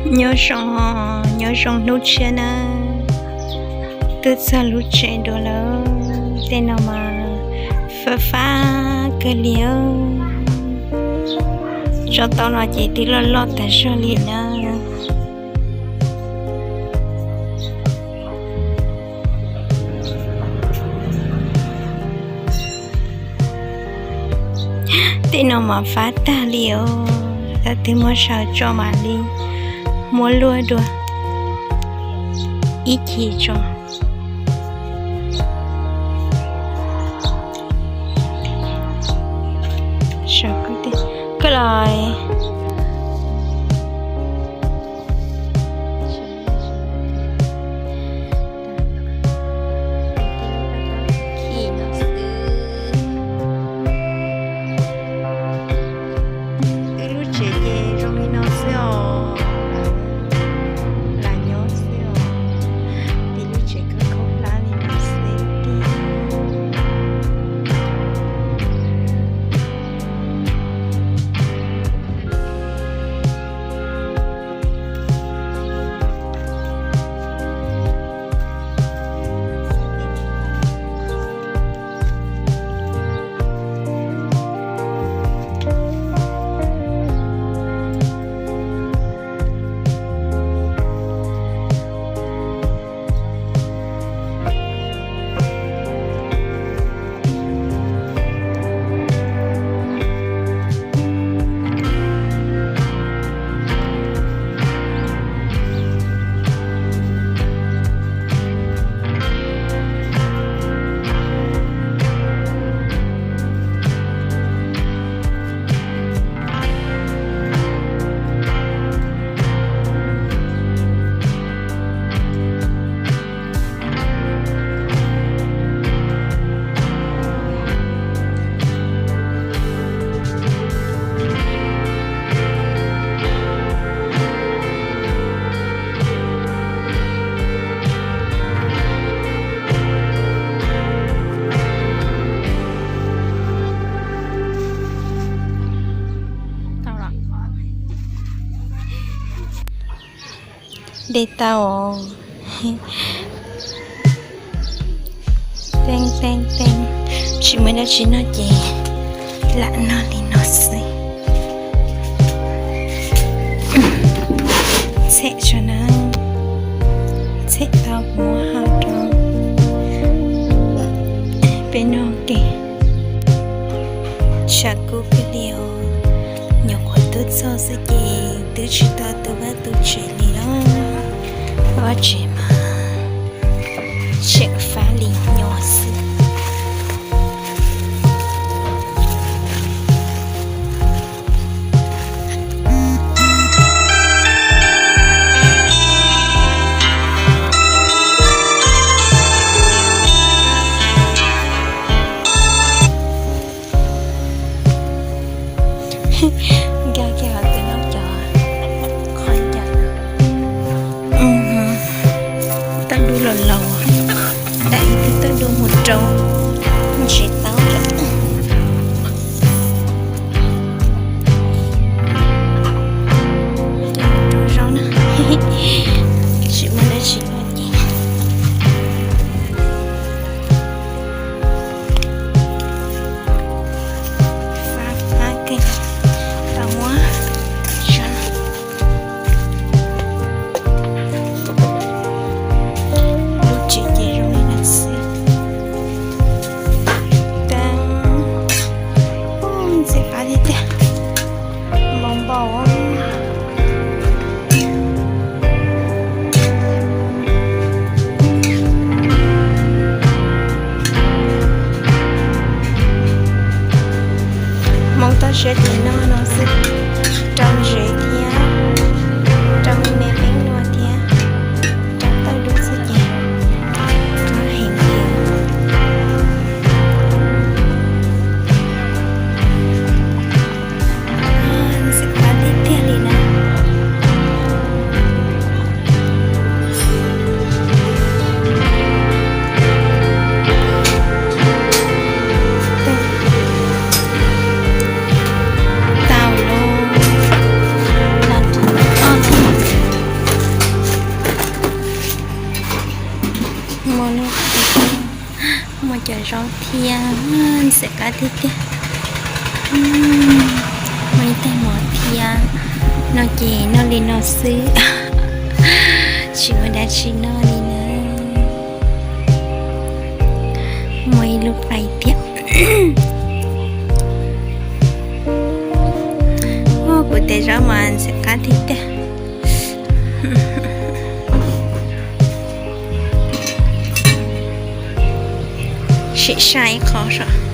Nyob zoo, nyob zoo hnub tshiab nawb. Twb txog lub tsev dua lawm, tej no mas fab fab kawg li. Tsob taub no ces twb loj loj tas zog li na. Tej no mas fab tag li os, tab twb muab saw tso mam li muab luaj dua ib chim tso. Koj los Wb lub tsev ces zoo li no xwb os. Lam nyob xwb os. Wb lub tsev khaub khaub hlab li no xwb tiag. De tau. Teeb teeb teeb, tsis muaj dab tsi noj ces lam noj li no xwb. Txhem tso na, txhem tau muab hau rau peb noj ke. Tshav kub kawg li os, nyuam qhuav tuaj txog xwb ces twb tsis tau tu vaj tu tsev li os. Vaj tsev mas tseem fab li nyob xwb. Nkag kiag hauv pem no cov qhov ncauj, tawj dub laus laus, dam ib tug tawj dub mus rau ntsis taub lawm. Rau zaub na, tsis muaj dab tsi noj ces fab fab kawg, tau muab tso. Lub tsev ces zoo li no xwb. Tab, ntxim qab tiag tiag, npau npau. Hmoob toj siab ces noj no xwb, rau ntsev thiab, rau me me peeb nua thiab, rau tawj dub xwb ces qab heev li. Ntxim qab tiag tiag li na. Tau lauj. Qab tiag tiag. Muaj ib tais mov thiab. No ces noj li no xwb, tsis muaj dab tsi noj li na. Muaj ib lub qais thiab. Kuv tes zaub mas ntxim qab tiag tiag. Sim saib ib qho saib.